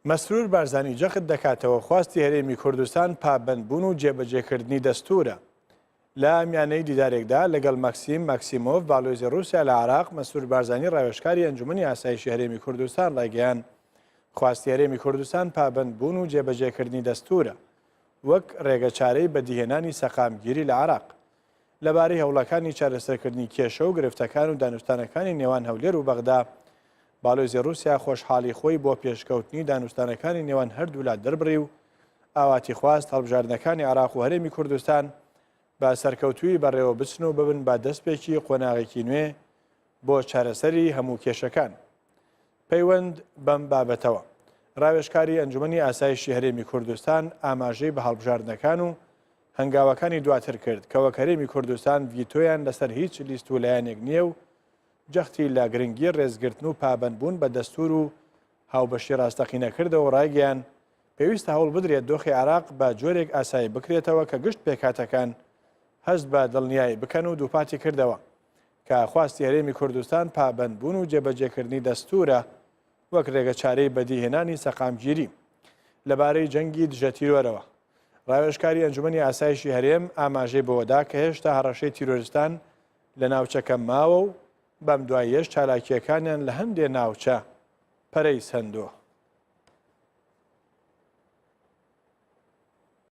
مەسرور بارزانی جەخت دەکاتەوە خواستی هەرێمی کوردستان پابەندبوون و جێبەجێکردنی دەستوورە. لە میانەی دیدارێکدا لەگەڵ مەکسیم ماکسیمۆڤ باڵیۆزی ڕووسیا لە عێراق، مەسرور بارزانی ڕاوێژکاری ئەنجومەنی ئاسایشی هەرێمی کوردستان ڕایگەیاند، خواستی هەرێمی کوردستان پابەندبوون و جێبەجێکردنی دەستوورە وەک ڕێگەچارەی بەدیهێنانی سەقامگیری لە عێراق. لەبارەی هەوڵەکانی چارەسەرکردنی کێشە و گرفتەکان و دانوستانەکانی نێوان هەولێر و بەغدا، باڵیۆزی ڕووسیا خۆشحاڵی خۆی بۆ پێشکەوتنی دانوستانەکانی نێوان هەردوولا دەربڕی و ئاواتی خواست هەڵبژاردنەکانی عێراق و هەرێمی کوردستان بە سەرکەوتوویی بەڕێوە بچن و ببن بە دەستپێکی قۆناغێکی نوێ بۆ چارەسەری هەموو کێشەکان. پەیوەند بەم بابەتەوە، ڕاوێژکاری ئەنجومەنی ئاسایشی هەرێمی کوردستان ئاماژەی بە هەڵبژاردنەکان و هەنگاوەکانی دواتر کرد کە وەک هەرێمی کوردستان ڤیتۆیان لەسەر هیچ لیست و لایەنێک نییە و جەختی لە گرنگی ڕێزگرتن و پابەندبوون بە دەستوور و هاوبەشی ڕاستەقینە کردەوە و ڕایگەیاند، پێویستە هەوڵ بدرێت دۆخی عێراق بە جۆرێک ئاسایی بکرێتەوە کە گشت پێکهاتەکان هەست بە دڵنیایی بکەن و دووپاتی کردەوە کە خواستی هەرێمی کوردستان پابەندبوون و جێبەجێکردنی دەستوورە وەک رێگەچارەی بەدیهێنانی سەقامگیری. لەبارەی جەنگی دژەتیرۆرەوە، راوێژکاری ئەنجومەنی ئاسایشی هەرێم ئاماژەی بەوەدا کە هێشتا هەڕەشەی تیرۆرستان لە ناوچەکە ماوە و بەم دواییەش چالاکییەکانیان لە هەندێ ناوچە پەرەی سەندووە.